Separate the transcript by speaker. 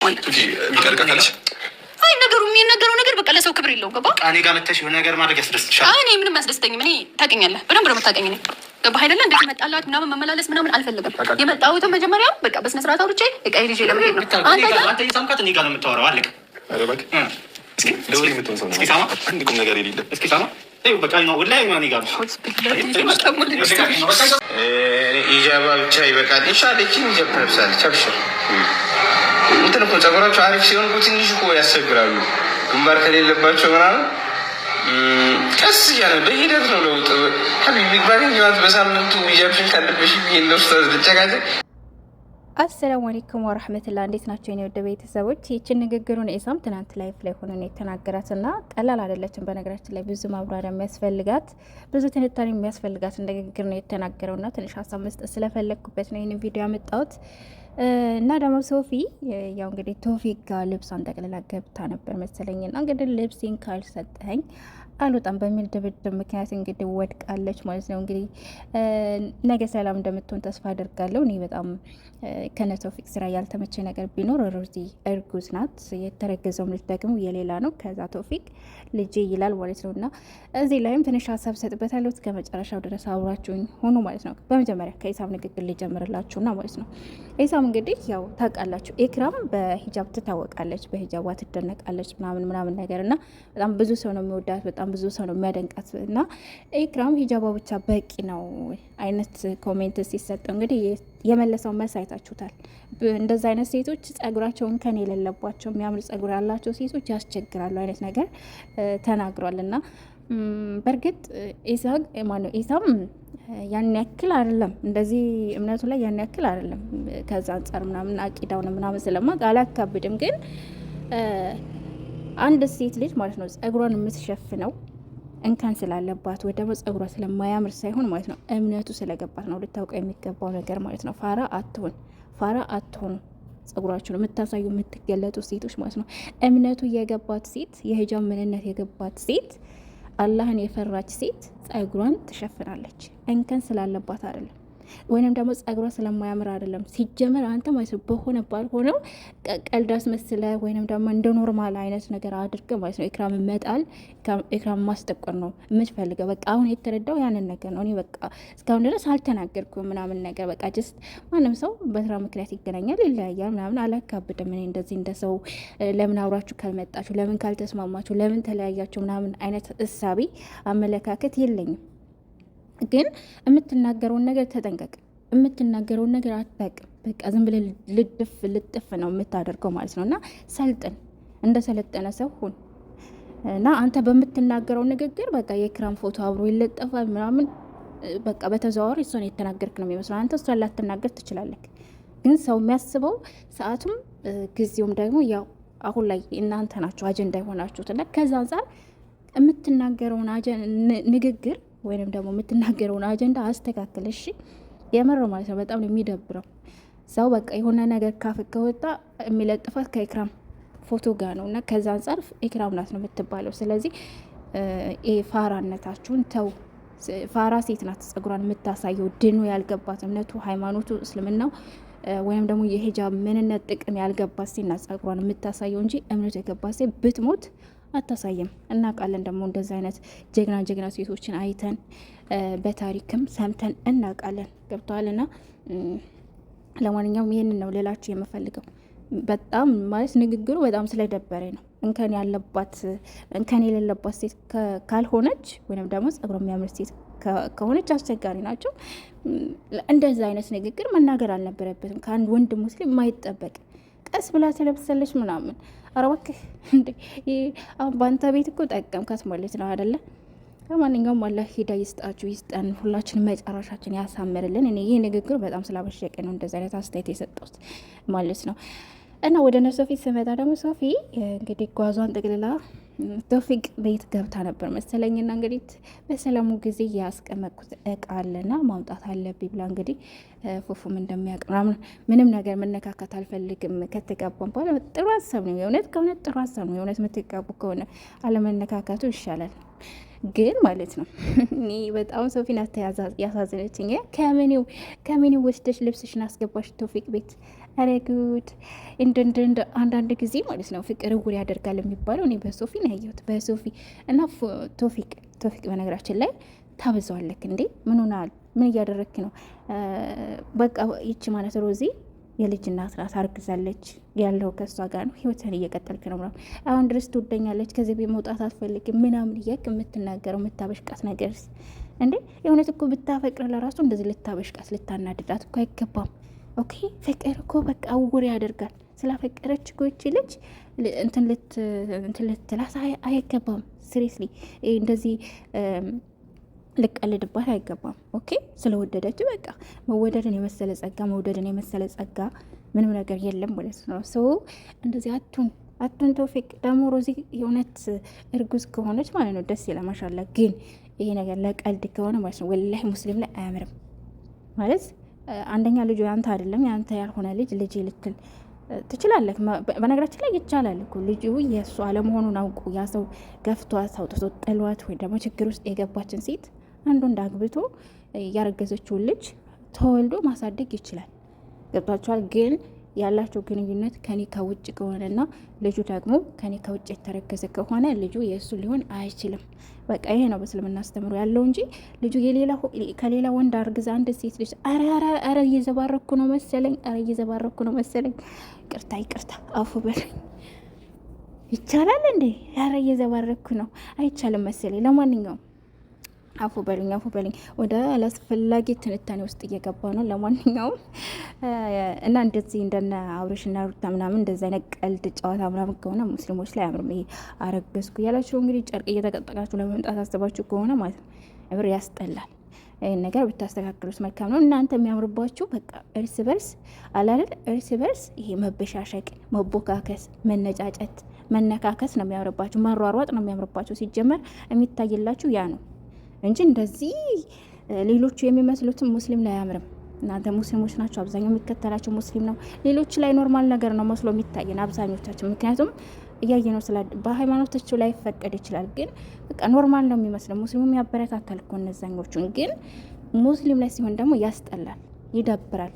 Speaker 1: አይ ነገሩ የሚነገረው ነገር በቃ ለሰው ክብር የለውም። ገባ?
Speaker 2: እኔ ጋር መተሽ የሆነ ነገር ማድረግ ያስደስትሻል?
Speaker 1: እኔ ምንም አያስደስተኝም። እኔ ታውቀኛለህ፣ በደንብ ነው የምታውቀኝ። እኔ ገባህ አይደለ? እንደዚህ መጣላት ምናምን መመላለስ ምናምን አልፈልግም። የመጣሁትን መጀመሪያ በቃ በስነ ስርዓት አውርቼ እቃ ይዤ ለመሄድ ነው።
Speaker 2: አንተ እየሳምካት እኔ ጋር ነው የምታወራው። አለቀ።
Speaker 3: እስኪ ሳማ፣ አንድ ቁም ነገር የሌለ
Speaker 2: እስኪ ሳማ። በቃ ወላሂ እኔ ጋር ነው።
Speaker 4: ኢጃባ ብቻ ይበቃል። ኢንሻላህ ይህቺን ሂጃብ ትለብሳለች። አብሽር። እንትን እኮ ጸጉራቸው አሪፍ ሲሆን እኮ ትንሽ እኮ ያስቸግራሉ። ግንባር ከሌለባቸው ምናምን ቀስ እያለ በሂደት ነው ለውጥ። ሀቢቢ ባገኘኋት በሳምንቱ ሂጃብሽን ካለበሽ ብዬ እንደ ኡስታዝ ልጨቃጨቅ።
Speaker 5: አሰላሙ አለይኩም ወረህመቱላህ፣ እንዴት ናቸው የኔ ወደ ቤተሰቦች? ይችን ንግግሩን ኢሳም ትናንት live ላይ ሆኖ ነው የተናገራትና ቀላል አይደለችም። በነገራችን ላይ ብዙ ማብራሪያ የሚያስፈልጋት፣ ብዙ ትንታኔ የሚያስፈልጋት ንግግር ነው የተናገረውና ትንሽ ሀሳብ መስጠት ስለፈለግኩበት ነው ይህንን ቪዲዮ ያመጣሁት። እና ደግሞ ሶፊ ያው እንግዲህ ቶፊቅ ጋር ልብሷን ጠቅልላ ገብታ ነበር መሰለኝና እንግዲህ ልብሴን ካልሰጠኸኝ አልወጣም በሚል ድብድብ ምክንያት እንግዲህ ወድቃለች ማለት ነው። እንግዲህ ነገ ሰላም እንደምትሆን ተስፋ አድርጋለሁ። እኔ በጣም ከነ ቶፊቅ ስራ ያልተመቸ ነገር ቢኖር ሮዚ እርጉዝ ናት። የተረገዘውም ልጅ ደግሞ የሌላ ነው። ከዛ ቶፊቅ ልጄ ይላል ማለት ነው። እና እዚህ ላይም ትንሽ ሀሳብ ሰጥበታለሁ። እስከ መጨረሻው ድረስ አብራችሁኝ ሆኑ ማለት ነው። በመጀመሪያ ከኢሳም ንግግር ሊጀምርላችሁና ማለት ነው። ኢሳም እንግዲህ ያው ታውቃላችሁ፣ ኤክራም በሂጃብ ትታወቃለች፣ በሂጃቧ ትደነቃለች ምናምን ምናምን ነገር እና በጣም ብዙ ሰው ነው የሚወዳት፣ በጣም ብዙ ሰው ነው የሚያደንቃት እና ኤክራም ሂጃቧ ብቻ በቂ ነው አይነት comment ሲሰጠው እንግዲህ የመለሰው መልስ አይታችሁታል። እንደዚ አይነት ሴቶች ጸጉራቸውን ከን የሌለባቸው የሚያምር ጸጉር ያላቸው ሴቶች ያስቸግራሉ አይነት ነገር ተናግሯል። እና በእርግጥ ኢሳቅ ማነው ኢሳም ያን ያክል አይደለም፣ እንደዚህ እምነቱ ላይ ያን ያክል አይደለም። ከዛ አንጻር ምናምን አቂዳውን ምናምን ስለማቅ አላካብድም። ግን አንድ ሴት ልጅ ማለት ነው ጸጉሯን የምትሸፍነው እንከን ስላለባት ወይ ደግሞ ጸጉሯ ስለማያምር ሳይሆን ማለት ነው እምነቱ ስለገባት ነው። ልታውቀው የሚገባው ነገር ማለት ነው። ፋራ አትሆን፣ ፋራ አትሆኑ። ጸጉራችሁን የምታሳዩ የምትገለጡ ሴቶች ማለት ነው። እምነቱ የገባት ሴት፣ የሂጃብ ምንነት የገባት ሴት፣ አላህን የፈራች ሴት ጸጉሯን ትሸፍናለች። እንከን ስላለባት አይደለም፣ ወይንም ደግሞ ጸጉሯ ስለማያምር አይደለም። ሲጀመር አንተ ማለት ነው በሆነ ባልሆነው ቀልድ አስመስለ ወይንም ደግሞ እንደ normal አይነት ነገር አድርገ ማለት ነው ኢክራም መጣል፣ ኢክራም ማስጠቆር ነው የምትፈልገው። በቃ አሁን የተረዳው ያንን ነገር ነው። እኔ በቃ እስካሁን ድረስ አልተናገርኩም ምናምን ነገር በቃ just ማንም ሰው በስራ ምክንያት ይገናኛል፣ ይለያያል ምናምን አላካብድም። እኔ እንደዚህ እንደ ሰው ለምን አብራችሁ ካልመጣችሁ፣ ለምን ካልተስማማችሁ፣ ለምን ተለያያችሁ ምናምን አይነት እሳቤ አመለካከት የለኝም። ግን የምትናገረውን ነገር ተጠንቀቅ። የምትናገረውን ነገር አታውቅም። በቃ ዝም ብለህ ልድፍ ልጥፍ ነው የምታደርገው ማለት ነው። እና ሰልጥን፣ እንደ ሰለጠነ ሰው ሁን እና አንተ በምትናገረው ንግግር በቃ የክራም ፎቶ አብሮ ይለጠፋል ምናምን፣ በቃ በተዘዋዋሪ እሷን የተናገርክ ነው የሚመስለው። አንተ እሷን ላትናገር ትችላለህ፣ ግን ሰው የሚያስበው ሰዓቱም ጊዜውም ደግሞ ያው አሁን ላይ እናንተ ናችሁ አጀንዳ የሆናችሁት እና ከዛ አንጻር የምትናገረውን ንግግር ወይንም ደግሞ የምትናገረውን አጀንዳ አስተካክል። እሺ የምር ማለት ነው። በጣም ነው የሚደብረው። ሰው በቃ የሆነ ነገር ካፍ ከወጣ የሚለጥፋት ከኢክራም ፎቶ ጋር ነው እና ከዛ አንጻር ኢክራም ናት ነው የምትባለው። ስለዚህ ይሄ ፋራነታችሁን ተው። ፋራ ሴት ናት ጸጉሯን የምታሳየው ድኑ ያልገባት እምነቱ፣ ሃይማኖቱ፣ እስልምናው ወይም ደግሞ የሂጃብ ምንነት ጥቅም ያልገባት ሴት ናት ጸጉሯን የምታሳየው እንጂ እምነቱ የገባት ሴት ብትሞት አታሳይም። እናውቃለን ደግሞ እንደዚህ አይነት ጀግና ጀግና ሴቶችን አይተን በታሪክም ሰምተን እናውቃለን። ገብተዋል። እና ለማንኛውም ይህንን ነው ልላችሁ የምፈልገው። በጣም ማለት ንግግሩ በጣም ስለደበረኝ ነው። እንከን ያለባት እንከን የሌለባት ሴት ካልሆነች ወይም ደግሞ ጸጉሯ የሚያምር ሴት ከሆነች አስቸጋሪ ናቸው። እንደዚህ አይነት ንግግር መናገር አልነበረበትም ከአንድ ወንድ ሙስሊም ማይጠበቅ። ቀስ ብላ ተለብሰለች ምናምን። ኧረ እባክህ እንዴ! አሁን በአንተ ቤት እኮ ጠቀምካት ማለት ነው አይደለ? ለማንኛውም አላህ ሂዳ ይስጣችሁ፣ ይስጠን፣ ሁላችን መጨረሻችን ያሳምርልን። እኔ ይህ ንግግር በጣም ስላበሸቀ ነው እንደዚህ አይነት አስተያየት የሰጠሁት ማለት ነው። እና ወደ እነ ሶፊ ስመጣ ደግሞ ሶፊ እንግዲህ ጓዟን ጠቅልላ ቶፊቅ ቤት ገብታ ነበር መሰለኝና እንግዲህ በሰላሙ ጊዜ ያስቀመጥኩት እቃ አለና ማምጣት አለብኝ ብላ እንግዲህ ፉፉም እንደሚያውቅ ምናምን ምንም ነገር መነካካት አልፈልግም ከተጋባን በኋላ። ጥሩ ሀሳብ ነው የእውነት ከእውነት ጥሩ ሀሳብ ነው የእውነት የምትጋቡ ከሆነ አለመነካካቱ ይሻላል። ግን ማለት ነው እኔ በጣም ሶፊን ያሳዝነችኝ። ከምኔው ወስደሽ ልብስሽን አስገባሽ ቶፊቅ ቤት? ኧረ ጉድ! እንደ አንዳንድ ጊዜ ማለት ነው ፍቅር እውር ያደርጋል የሚባለው እኔ በሶፊ ነው ያየሁት። በሶፊ እና ቶፊቅ ቶፊቅ፣ በነገራችን ላይ ታበዛዋለክ እንዴ! ምን ሆናል? ምን እያደረግክ ነው? በቃ ይቺ ማለት ሮዚ የልጅ እናት ናት፣ አርግዛለች። ያለው ከእሷ ጋር ነው፣ ህይወትህን እየቀጠልክ ነው ምናምን። አሁን ድረስ ትወደኛለች፣ ከዚህ ቤት መውጣት አትፈልግም ምናምን እያልክ የምትናገረው የምታበሽቃት ነገር እንዴ! የእውነት እኮ ብታፈቅር ለራሱ እንደዚህ ልታበሽቃት ልታናድዳት እኮ አይገባም። Okay፣ ፍቅር እኮ በቃ እውር ያደርጋል። ስላፈቀረች እኮ ይቺ ልጅ እንትን ልትላት አይገባም። Seriously እንደዚህ ልቀልድባት አይገባም። Okay፣ ስለወደደች በቃ መወደድን የመሰለ ጸጋ፣ መውደድን የመሰለ ጸጋ ምንም ነገር የለም ማለት ነው። So እንደዚህ አቱን አቱን ቶፊቅ ደግሞ ሮዚ የእውነት እርጉዝ ከሆነች ማለት ነው ደስ ይላል። ማሻላ። ግን ይሄ ነገር ለቀልድ ከሆነ ማለት ነው ወላሂ ሙስሊም ላይ አያምርም ማለት አንደኛ ልጁ ያንተ አይደለም፣ ያንተ ያልሆነ ልጅ ልጅ ልትል ትችላለህ። በነገራችን ላይ ይቻላል እኮ ልጁ የእሱ አለመሆኑን አውቁ ያ ሰው ገፍቷት አውጥቶ ጥሏት ወይ ደግሞ ችግር ውስጥ የገባችን ሴት አንዱ እንዳግብቶ ያረገዘችውን ልጅ ተወልዶ ማሳደግ ይችላል። ገብቷቸዋል። ግን ያላቸው ግንኙነት ከኔ ከውጭ ከሆነና ልጁ ደግሞ ከኔ ከውጭ የተረገዘ ከሆነ ልጁ የእሱ ሊሆን አይችልም። በቃ ይሄ ነው በእስልምና አስተምሮ ያለው እንጂ ልጁ ከሌላ ወንድ አርግዛ አንድ ሴት ልጅ ኧረ ኧረ እየዘባረኩ ነው መሰለኝ፣ ኧረ እየዘባረኩ ነው መሰለኝ፣ ይቅርታ ይቅርታ፣ አፉ በለኝ። ይቻላል እንዴ? ኧረ እየዘባረኩ ነው፣ አይቻልም መሰለኝ። ለማንኛውም አፉ በሉኝ፣ አፉ በሉኝ። ወደ አላስፈላጊ ትንታኔ ውስጥ እየገባ ነው። ለማንኛውም እና እንደዚህ እንደነ አብርሽ እና ሩታ ምናምን እንደዚህ አይነት ቀልድ ጨዋታ ምናምን ከሆነ ሙስሊሞች ላይ አምርም። ይሄ አረገዝኩ እያላችሁ እንግዲህ ጨርቅ እየተቀጠቃችሁ ለመምጣት አስባችሁ ከሆነ ማለት ነው እብር ያስጠላል። ይህን ነገር ብታስተካክሉት መልካም ነው። እናንተ የሚያምርባችሁ በቃ እርስ በርስ አላደል፣ እርስ በርስ ይሄ መበሻሸቅ፣ መቦካከስ፣ መነጫጨት፣ መነካከስ ነው የሚያምርባችሁ። መሯሯጥ ነው የሚያምርባችሁ። ሲጀመር የሚታይላችሁ ያ ነው እንጂ እንደዚህ ሌሎቹ የሚመስሉትም ሙስሊም ላይ አያምርም። እናንተ ሙስሊሞች ናቸው፣ አብዛኛው የሚከተላቸው ሙስሊም ነው። ሌሎች ላይ normal ነገር ነው መስሎ የሚታየን አብዛኞቻችን፣ ምክንያቱም እያየ ነው ስላ በሃይማኖታቸው ላይ ይፈቀድ ይችላል፣ ግን በቃ normal ነው የሚመስለው። ሙስሊሙም ያበረታታል እኮ እነዛኞቹን፣ ግን ሙስሊም ላይ ሲሆን ደግሞ ያስጠላል፣ ይደብራል።